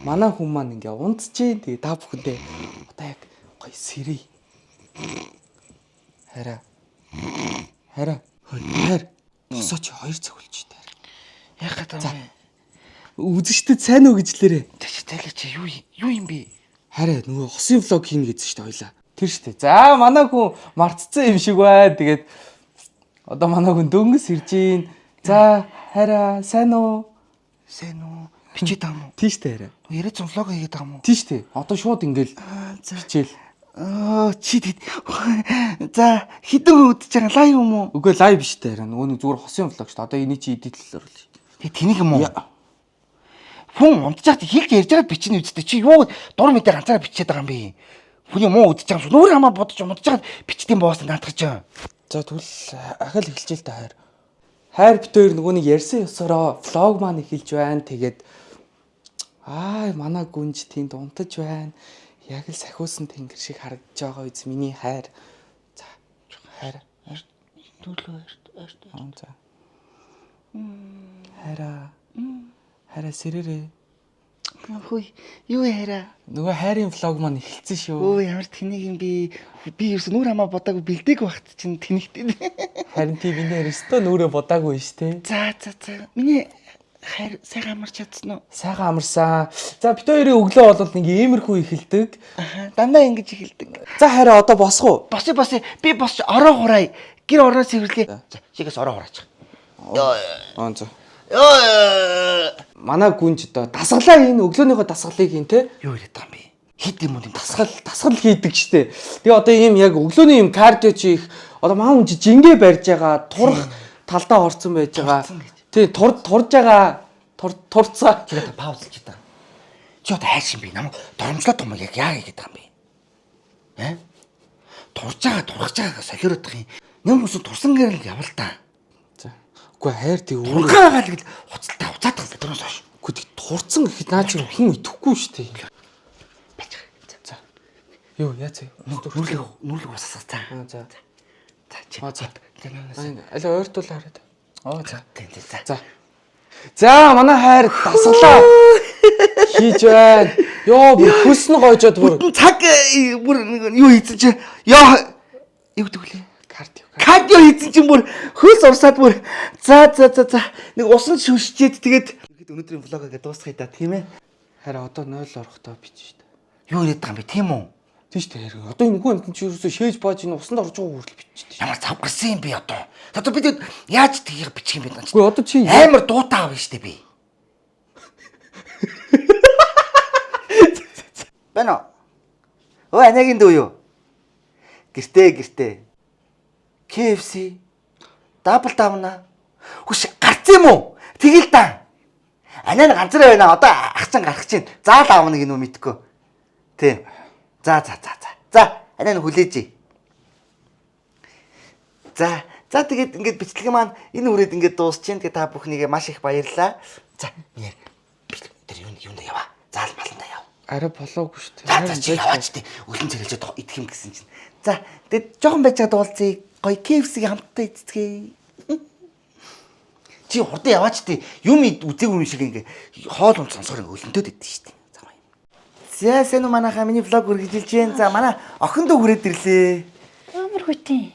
Манай хүн маань ингээ унтжээ. Тэгээ та бүхэндээ одоо яг гоё сэрээ. Хараа. Хараа. Хайр. Босоо чи 2 цаг болчих таа. Яах гэдэг юм бэ? Үзэгчдэд сайн уу гэж лээрээ. Тэг чи тайлаа чи юу юу юм бэ? Хараа нөгөө хосын влог хийнэ гэсэн шүү дээ хоёлаа. Тэр шүү дээ. За манай хүн мартцсан юм шиг бай. Тэгээд одоо манай хүн дөнгөс ирж гин. За хараа сайн уу? Сайн уу? Бичээд байгаа юм уу? Тийш дээ хараа. Яриад зам влог хийгээд байгаа юм уу? Тийш дээ. Одоо шууд ингээл Аа за. хичээл. Аа чи тэгэд. За хідэн үдэж байгаа лайв юм уу? Үгүй лайв биш дээ хараа. Нөгөө нэг зүгээр хосын влог шүү дээ. Одоо эний чи эдитлэл оруулах. Тэг тэнийг юм уу? Яа. Хүн унтж байхад хэлж ярьж байгаа бичнэ үсттэй. Чи юу дур мэдээ ганцаараа бичээд байгаа юм бэ? Хүний муу үдэж байгаа юм шиг. Нүрээ хамаа бодож унтж байхад бичдэм боос наадах чинь. За тэгвэл ахал эхэлжээ л дээ хайр. Хайр бит хоёр нөгөө нэг ярьсан ёсороо влог маань эхэлж байна. Тэгээд аа манай гүнж тэнд унтаж байна. Яг л сахиусан тэнгэр шиг харагдаж байгаа биз миний хайр. За хайр. Нүлөө арт арт. Аа за. Хайраа. Хайраа сэрээрээ. Хөөе юу яриа? Нөгөө хайрын влог маань эхэлсэн шүү. Өө ямар тэнийг юм бэ? Би ерөөс нүр хамаа бодаагүй бэлдээгүй багт чинь тэнэгтэй. Харин тийм миний өстөө нүрээ бодаагүй ш тэ. За за за. Миний хайр сайхан амарч чадсан уу? Сайхан амарсан. За бит хоёрын өглөө бол нэг иймэрхүү эхэлдэг. Аха. Дандаа ингэж эхэлдэг. За хайраа одоо босох уу? Босъё босъё. Би босч ороо хурай. Гэр ороо сэвэрлээ. За чигээс ороо хураач. Йоо. Аа за. Йоо. Манай гүнж одоо дасгалаа хийн өглөөнийхөө дасгалыг хийн те. Юу яриад байгаа юм бэ? Хит юм уу юм Дасгал дасгал хийдэг штэ. Тэгээ одоо ийм яг өглөөний ийм кардио чи их одоо маа хүн чи жингээ барьж байгаа, турах талдаа орцсон байж байгаа. Турцсан гэж. Тий, тур турж байгаа, тур турцаа. Чи одоо паузлж байгаа. Чи одоо хайш юм бэ? Намайг доромжлоод байгаа юм яг яа хийгээд байгаа юм бэ? Э? Турж байгаа, турхаж байгаагаа солиороод байгаа юм. Нэм хүсэн турсан гэрэл явал та. За. Үгүй хайр тэг өөрөө. Турхаа байгаа л гэл хуцалтай хуцаад байгаа тэрнээс хойш. Үгүй тэг турцсан гэхэд наа чи хүн итгэхгүй штэ. Бач. За. Юу яа зэ? Нүрлэг нүрлэг усасах за. Аа за. За чи. Аа за. За наас. Аль ойртуул хараад. Аа за. Тийм тийм за. За. За манай хайр дасгалаа хийж байна. Йоо бүр хөлс нь гойжоод бүр Бүтэн цаг бүр нэг юу хийсэн чи ёо юу гэдэг вүлээ? кардио. Кардио хийсэн чинь бүр хөлс урсаад бүр за за за за нэг усан шүшчээд тэгээд өнөөдрийн влог ингээ дуусгая да тийм ээ. Харин одоо 0 орохдоо бич шүү дээ. Юу яриад байгаа юм бэ тийм үү? Тийм шүү дээ. Харин одоо энэ хүн амтэн чи ерөөсөө шээж бааж энэ усанд орж байгаа хүртэл биччихсэн. Ямар цав гарсан юм бэ одоо? Одоо бид яаж тгийг бичих юм бэ наа чи? Үгүй одоо чи Амар дуутай авна штэ би. Бэнэ. Өө анагийн дүү юу? Гэртээ гэртээ. KFC дабл давна. Хүш гарцсан юм уу? Тэгэл та. Анаа нь ганцаараа байна. Одоо ах чинь гарах чинь. Заал аавна гинүү мэдгүй. Тийм. За за за за. За анаа нь хүлээж. За за тэгээд ингээд бичлэг маань энэ үрээд ингээд дуусчин. Тэгээд та бүхнийгээ маш их баярлалаа. За нэр бичлэг тэр юунд юунд яваа. Заал маландаа яв. арай болоогүй шүү дээ. За за чи яваач тий. Өлөн цэгэлжээд идэх юм гэсэн чинь. За тэгээд жоохон байж байгаа дуулцъя. Гоё KFC-г хамтдаа идцгээе. Чи хурдан яваач тий. Юм үзээгүй юм шиг ингээ хоол унд сонсохоор ингээ өлөнтөөд идэх шүү дээ. За гоё. За сайн уу манайхаа миний влог үргэлжилж байна. За манай охин дүү хүрээд ирлээ. Ямар хүтэн.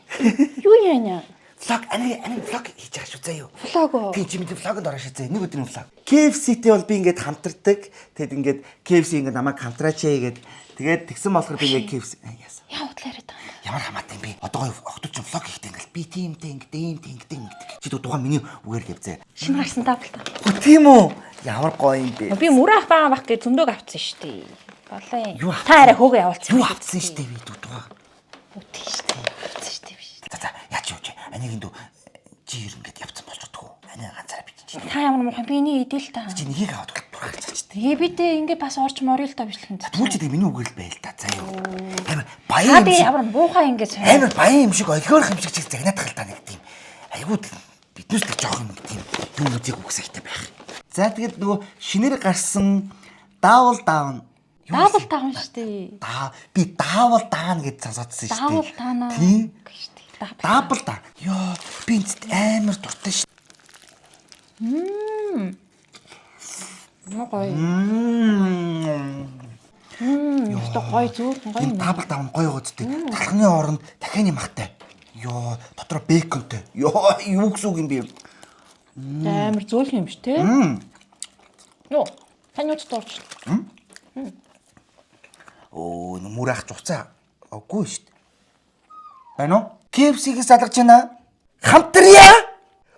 Юу яана? Влог ани ани влог хийж байгаа шүү заяа юу. Влог уу? Тийм чи миний влогонд ороо шүү заяа. Нэг өдрийн влог. KFC-тэй бол би ингээд хамтардаг. Тэгэд ингээд KFC ингээд намайг хамтраач ээ гээд тэгээд тэгсэн болохоор би ингээд KFC яасан. Яа худлаа яриад байгаа юм. Ямар хамаатай юм бэ? Одоо гоё охтууд чинь влог хийхдээ ингээл би тиймтэй ингээд ийм тийм ингээд гэдэг. Чи тухайн миний үгээр л явзаа. Шинэ гарсан даблта. Үгүй тийм үү? Ямар гоё юм бэ? Би мөрөө ах байгаа бах гэж зөндөг авцсан шүү дээ. Болоо юм. Юу авцсан? Та арай хөөгөө явуулсан. Юу авцсан штэ би тухайн. Үгүй шүү дээ. Авцсан шүү дээ биш. За за яач юу чи? Анигийн дүү чи ер ингээд явцсан болж чадахгүй. Ани ганцаараа би чи. Та ямар муухай би энийг идэл та. Чи нэгийг аваад турхалж чад. Тэгээ би дээ ингээ бас орч морил та бичлэхэнд. Түүл чи тэг миний үгээр л байл та. За юу. Амар Та баян юм тэгээ шиг. ямар муухай ингээ сонь. Амар баян юм шиг олигоорх юм шиг чи загнаадах л та нэг тийм. Айгуу биднээс тэг жоох юм тийм юм үзег үгсэхтэй байх. За тэгээд нөгөө шинээр гарсан даавал даавн Даабл таавн шүү дээ. даа би даавал даана гэж сонсоодсон шүү дээ. Даавал таана. Тийм. Шүү дээ. Даабл. Даабл даа. Йоо би энэт амар дуртай шүү. Муу гоё. Мм. Өстө гоё зөөлхөн гоё Энэ юм. Double Down гоё гоцтой. Талхны оронд дахианы махтай. Йоо, дотроо бейконтой. Йоо, юу гэсэн үг юм бэ? Амар зөөлхөн юм ш тэ. Йоо. Тань үз дуурч. Өө, нүмер ах цуцаа. Үгүй шүү дээ. Байна уу? KFC-гээс алгаж байна. Хамтрия.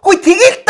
Хүй тэгэл.